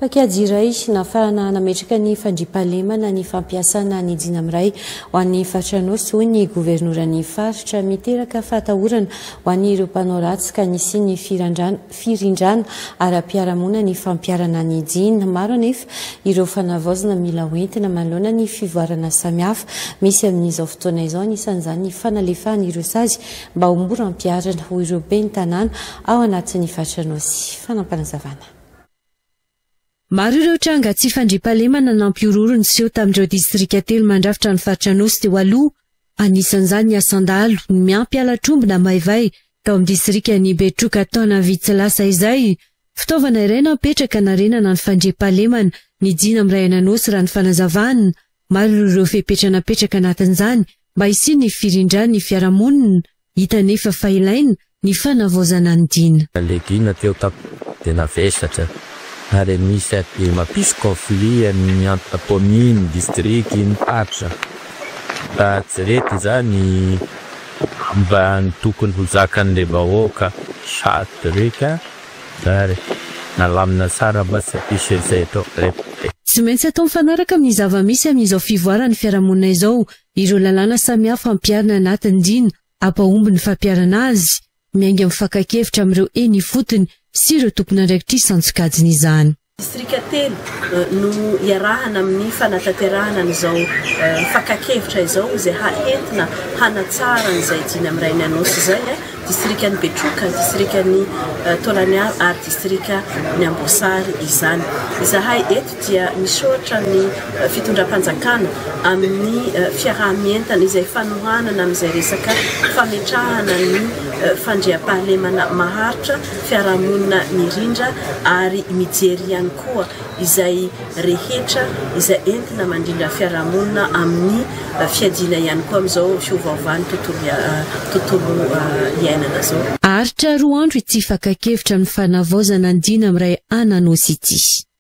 Paikady iray nahafahana nametraka ny fandriampahalemana ny fampiasana ny Dina Miray ho an'ny faritra Anôsy, hoy ny governoran'ny faritra. Miteraka fahatahorana ho an'ireo mpanao ratsy ka nisian'ny firindrana ara-piarahamonina ny fampiharana ny Dina. Maro anefa ireo fanavaozana mila hoentina manoloana ny fivoarana samihafa misy amin'izao fotoana izao, anisan'izany ny fanalefahana ireo sazy mba ho mora ampiharina, hoy ireo ben'ny tanàna ao anatin'ny faritra Anôsy. Fanampinazavana. Maro ireo tranga tsy fandriampahalemana nampihorohoro niseho tamin'ireo distrika telo mandrafitra ny faritra Anôsy teo aloha. Anisan'izany ny asan-dahalo miampy halatr'omby namaivay tao amin'ny distrikan'i Betroka taona vitsy lasa izay. Fitaovana iray napetraka hanarenana ny fandriampahalemana ny Dina Miray an'Anôsy raha ny fanazavana. Maro ireo fepetra napetraka anatin'izany mba hisian'ny firindran'ny fiarahamonina. Hita anefa fa ilaina ny fanavaozana ny dina. Le dina teo tampoka dia navesatra ary misy aty mampisy conflit ny entre commune, district, ny faritra. Raha tsy rety izany mba ny tokony ho zakan'le vahoaka sady reka ary nalamina tsara mba tsy hampisy izay atao rety. Tsy maintsy atao mifanaraka amin'ny zava-misy amin'izao fivoaran'ny fiarahamonina izao ireo lalàna samihafa ampiharina anatin'ny dina hampahomby ny fampiharana azy, miainga amin'ny fakan-kevitra amin'ireo eny ifotony sy ireo tompon'andraikitra isan-tsokajiny izany. Distrika telo no iarahana amin'ny fanatanterahana an'izao fakan-kevitra izao izay entina hanatsara an'izay dina miray ny Anôsy izay, distrikan'i Betroka, distrikan'i Taolagnaro ary distrikan'i Amboasary izany. Izahay eto dia misaotra ny fitondram-panjakana amin'ny fiaraha-mientana izay fanohanana amin'izay resaka fametrahana ny fandriampahalemana maharitra, fiarahamonina mirindra ary mijery ihany koa izay rehetra izay entina mandrindra fiarahamonina amin'ny fiadiana ihany koa amin'izao fiovaovan'ny tontolo iainana izao. Haharitra roa andro ity fakan-kevitra amin'ny fanavaozana ny Dina Miray An'Anôsy ity.